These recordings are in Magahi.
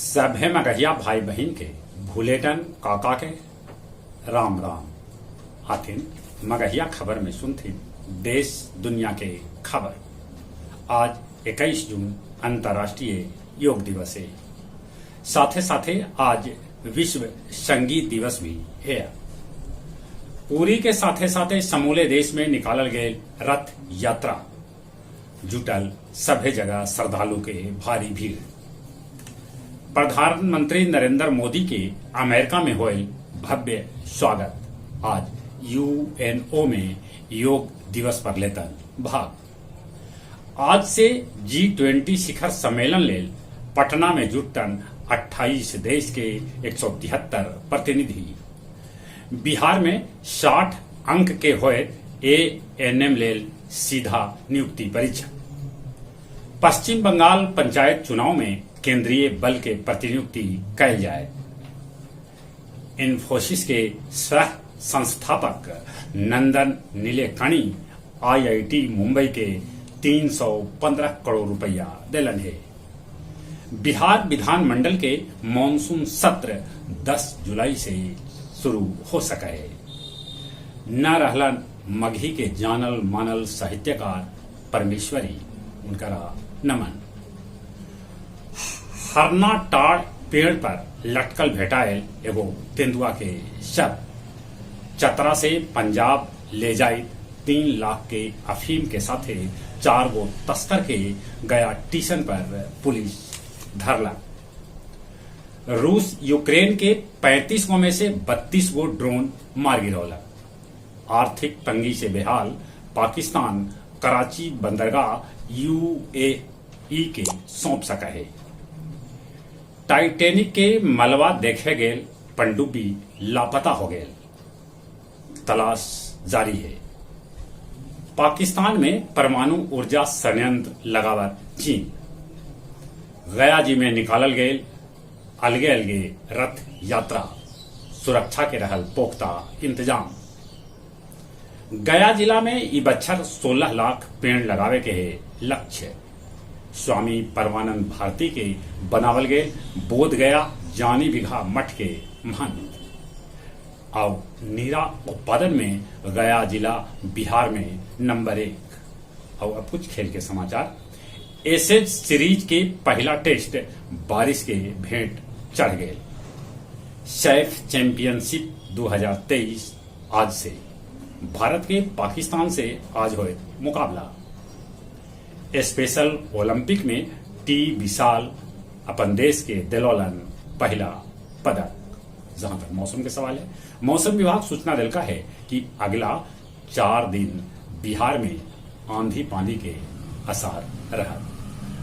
सभे मगहिया भाई बहिन के भुलेटन काका के राम राम। आथिन मगहिया खबर में सुनथिन देश दुनिया के खबर। आज 21 जून अंतर्राष्ट्रीय योग दिवस है। साथे साथे आज विश्व संगीत दिवस भी है। पुरी के साथे साथे समूले देश में निकालल गए रथ यात्रा जुटल सभे जगह श्रद्धालु के भारी भीड़। प्रधानमंत्री नरेंद्र मोदी के अमेरिका में होयल भव्य स्वागत। आज यूएनओ में योग दिवस पर लेतन भाग। आज से G20 शिखर सम्मेलन लेल पटना में जुटन 28 देश के 173 प्रतिनिधि। बिहार में 60 अंक के होए एएनएम लेल सीधा नियुक्ति परीक्षा। पश्चिम बंगाल पंचायत चुनाव में केंद्रीय बल के प्रतिनियुक्ति कैल जाए। इन्फोसिस के सह संस्थापक नंदन नीलेकणी आईआईटी मुंबई के 315 करोड़ रुपया दिलन है। बिहार विधानमंडल के मानसून सत्र 10 जुलाई से शुरू हो सके है। न रहलन मगही के जानल मानल साहित्यकार परमेश्वरी, उनकरा नमन। हरना टाड़ पेड़ पर लटकल भेटायल एगो तेंदुआ के शव। चतरा से पंजाब ले जाए 3 लाख के अफीम के साथे 4 गो तस्कर के गया टीशन पर पुलिस धरला। रूस यूक्रेन के 35 गो में से 32 गो ड्रोन मार गिरौला। आर्थिक तंगी से बेहाल पाकिस्तान कराची बंदरगाह यूएई के सौंप सका है। टाइटैनिक के मलबा देखे गेल पनडुब्बी लापता हो गेल, तलाश जारी है। पाकिस्तान में परमाणु ऊर्जा संयंत्र लगावत चीन। गया जी में निकालल गेल अलगे अलगे रथ यात्रा, सुरक्षा के रहल पुख्ता इंतजाम। गया जिला में ई बच्छर 16 लाख पेड़ लगावे के है लक्ष्य। स्वामी परमानंद भारती के बनावल गए बोध गया जानी बिघा मठ के महंत। और नीरा उत्पादन में गया जिला बिहार में नंबर 1। और अब कुछ खेल के समाचार। एशेज सीरीज के पहला टेस्ट बारिश के भेंट चढ़ गए। सैफ चैंपियनशिप 2023 आज से भारत के पाकिस्तान से आज होए मुकाबला। स्पेशल ओलंपिक में टी विशाल अपन देश के दिलौलन पहला पदक। जहां तक मौसम के सवाल है, मौसम विभाग सूचना दिलका है कि अगला 4 दिन बिहार में आंधी पानी के आसार रहा।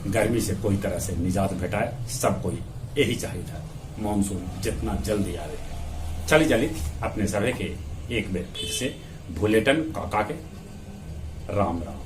गर्मी से कोई तरह से निजात भेटाए, सब कोई यही चाहिए था। मानसून जितना जल्दी आवे। चली चली अपने सभी के एक बार फिर से भुलेटन काका के राम राम।